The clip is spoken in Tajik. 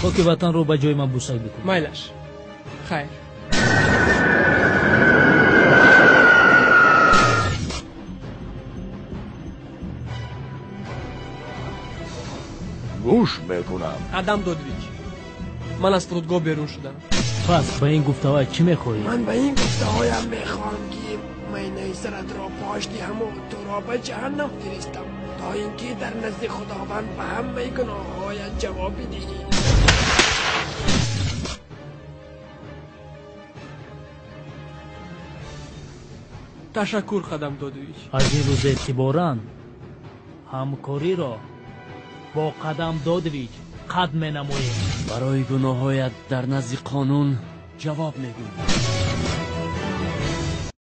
Хоки ватанро ба ҷои ман бусак бикун. Майлаш. Хайр. Гӯш мекунам. Қадам Додович, ман аз фурудгоҳ берун шудам. Пас ба ин гуфтаҳоят чӣ мехоҳӣ? Ман ба ин гуфтаҳоям мехоҳам, ки майнаи саратро пош диҳаму туро ба ҷаҳаннам фиристам, то ин ки дар назди Худованд ба ҳамаи гуноҳҳоят ҷавоб бидиҳӣ. Ташаккур, Қадам Додович. Аз ин рӯз эътиборан ҳамкориро бо Қадам Додович қатъ менамоем. Барои гуноҳҳоят дар назди қонун ҷавоб мегӯӣ.